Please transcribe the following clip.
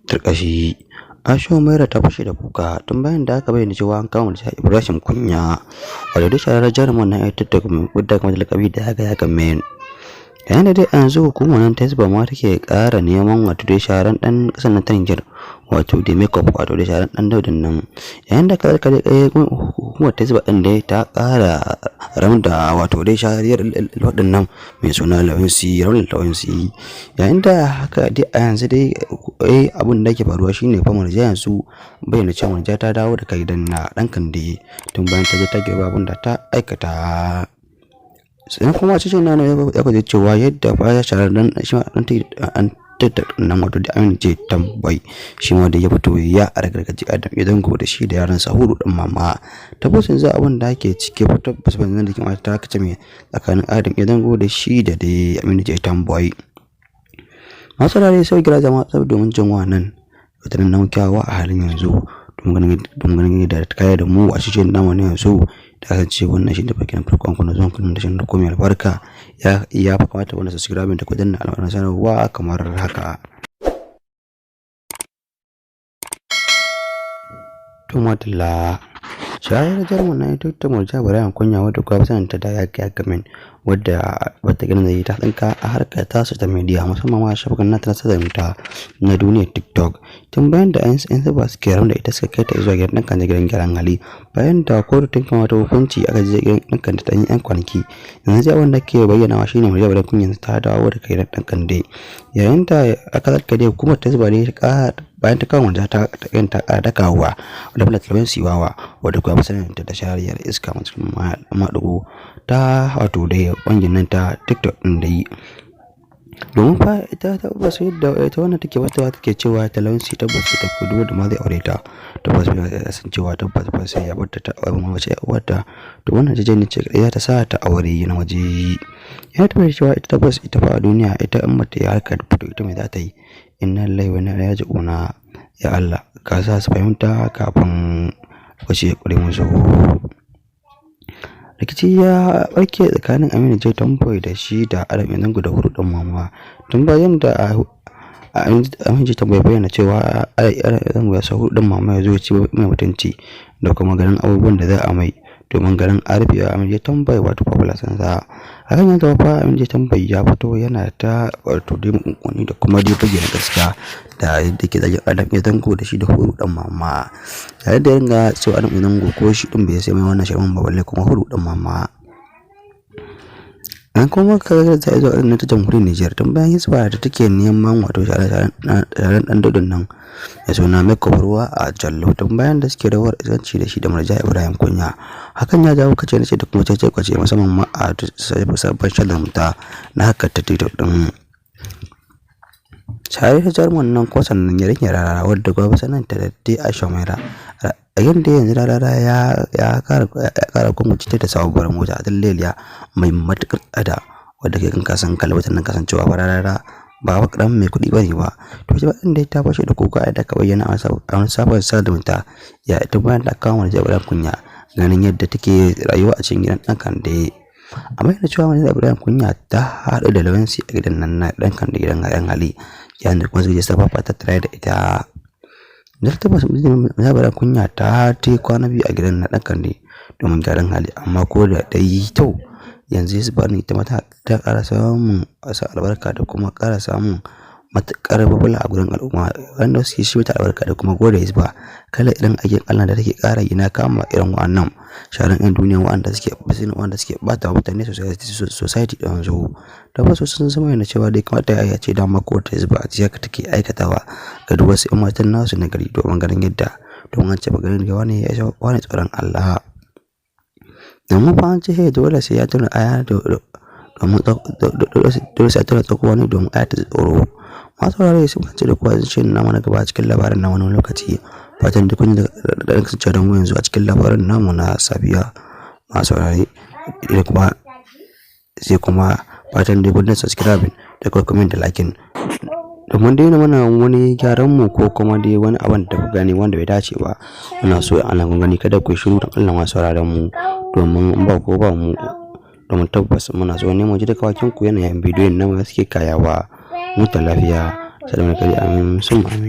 Turƙashi. Aisha Humaira ta fashe da kuka tun bayan da aka bayyana cewa an kama Murja Ibrahim Kunya, wato dai shahararren jarumin nan ita da wadda kuma lakabi da haka ya kame. Yayin da dai a yanzu hukumar nan ta Hisba ma take ƙara neman wato dai shahararren ɗan ƙasar nan ta Nijar, wato da makeup, wato dai shahararren ɗan daudin nan. Yayin da kazalika dai hukumar ta Hisba ɗin dai ta ƙara ramda wato dai shahararriyar waɗannan mai suna Lawansi, Raunin Lawansi. Yayin da haka dai a yanzu dai abin da ke faruwa shine fa Murja yanzu bayyana cewa Murja ta dawo daga gidan na ɗan Kande tun bayan ta je ta girba abin da ta aikata. Sannan kuma a cikin nan ya kwaje cewa yadda fa ya shahararren shi ma ɗan an nan wato da Aminu J Tamboy shi ma da ya fito ya ragargaji Adam A Zango da shi da yaran sa Hudu ɗin mama. Tabbas yanzu abin da ake ciki fa tabbas ban da kima ta kace mai tsakanin Adam A Zango da shi da dai Aminu J Tamboy. Masu saurare, sai kira jama'a saboda domin jin wannan wata nan kyawawa a halin yanzu, domin ganin da kaya da mu a cikin namu na yanzu da kasance wannan shi ne bakin farkon kuna zuwan kullum da shi da komai albarka. Ya fa kamata wannan subscribe da ku danna alamar sanarwa kamar haka. To madalla, shahararren jarumin na ita ta Murja Ibrahim Kunya, wadda kuwa sanin ta da ya gamin wadda wata ganin da ta tsinka a harkar tasu ta media, musamman ma shafukan na ta sada zumunta na duniyar TikTok, tun bayan da 'yan zuba suke da ita suka kai ta zuwa gidan ɗan gidan gyaran hali bayan da kotu tun kamata hukunci aka je gidan ɗan kande ta yan kwanaki. Yanzu abin da ke bayyanawa shine Murja Ibrahim Kunya ta dawo da kai gidan ɗan kande, yayin da aka zarka dai hukumar ta zuba dai bayan ta kawo ta ta ta ƙara dakawa wadda bala talabin siwawa, wadda kuwa sanin ta da shahararriyar iska masu maɗigo ta wato dai ƙungiyar nan ta TikTok ɗin da yi. Domin fa ita tabbas yadda ita wannan take wata take cewa talauci tabbas ita ko duk wanda ma zai aure ta tabbas ya san cewa tabbas ba sai ya bar ta aure mace uwarta. To wannan jejjen ce kadai za ta sa ta aure na waje. Ya tabbata cewa ita tabbas ita fa a duniya ita in bata yi harkar fito ita mai za ta yi. Inna lillahi wa inna ilaihi raji'un. Ya Allah ka sa su fahimta kafin lokaci ya ƙure musu. Rikici ya barke tsakanin Aminu J Tamboy da shi da Adam A Zango da Hudu ɗan mama, tun bayan da Aminu J Tamboy bayyana cewa Adam A Zango ya sa Hudu ɗan mama ya zo ya ci mai mutunci da kuma ganin abubuwan da za a mai domin ganin an rufe Aminu J Tamboy wato popular sansa. Hakan ya zama fa Aminu J Tamboy ya fito yana ta wato dai mukunkuni da kuma dai bayyana gaskiya da yadda ke zagin Adam A Zango da shi da Hudu ɗan mama, yayin da ya ringa cewa Adam A Zango ko shi ɗin bai sai mai wannan shirman ba, balle kuma Hudu ɗan mama. An kuma kaga ta zo irin ta jamhuriyar Nijar tun bayan Hisba da take neman wato shahararren ɗan daudin nan mai suna Makeup ruwa a Jallo, tun bayan da suke rawar iskanci da shi da Murja Ibrahim Kunya. Hakan ya jawo kace nace da kuma cece kwace, musamman ma a sabon shalamta na harkar ta TikTok din. Shahararren jaruman nan ko sannan yarinyar Rarara, wadda gobe sanan ta da dai Aisha Humaira, a yanda yanzu Rarara ya kara gwamnati ta da sabuwar mota ta leliya mai matukar tsada, wadda ke kan kasan kalbatan nan kasancewa fa Rarara ba wa karamin mai kuɗi bane ba. To ita ɗin dai ta fashe da kuka da ka bayyana a wani sabon sada zumunta ya ita bayan da kawo Murja Ibrahim Kunya, ganin yadda take rayuwa a cikin gidan ɗan Kande. A bayyana cewa Murja Ibrahim Kunya ta haɗu da Lawansi a gidan nan na ɗan Kande, gidan yan hali, yayin da kuma suka je suka tare da ita. Da tabbas Murja Ibrahim Kunya ta ta kwana biyu a gidan na ɗan Kande domin gyaran hali, amma ko da ta yi kyau yanzu Hisba ne ita ma ta ƙara samun albarka da kuma ƙara samun matuƙar babula a gurin al'umma wanda suke shi mata albarka da kuma gode Hisba kala irin aikin Allah da take ƙara yi na kama irin wa'annan sharan 'yan duniya wa'anda suke basin wa'anda suke ɓata mutane society ɗin yanzu. Tabbas sun zama yana cewa dai kamata ya ce dama ko ta Hisba a haka take aikatawa ga duk wasu 'yan matan nasu na gari, domin ganin yadda domin an ce maganin ga wani ya isa wani tsoron Allah. Domin fa an ce dole sai ya tuna aya, domin dole sai ya tuna tsakuwa ne domin aya ta tsoro. Masu saurare, sun kasance da kuwa shirin namu na gaba cikin labarin na wani lokaci. Fatan duk kun da kasance da mu yanzu a cikin labarin namu na safiya. Masu saurare, da kuma sai kuma fatan dai kun subscribe da kuma comment da liking domin daina mana wani gyaran mu ko kuma dai wani abin da ku gani wanda bai dace ba. Muna so Allah kun gani, kada ku shiru don Allah masu sauraron mu, domin in ba ko ba mu, domin tabbas muna so ne mu ji daga bakin ku yanayin bidiyon nan suke kayawa. Muta lafiya. Salamu alaikum. Amin sun amin.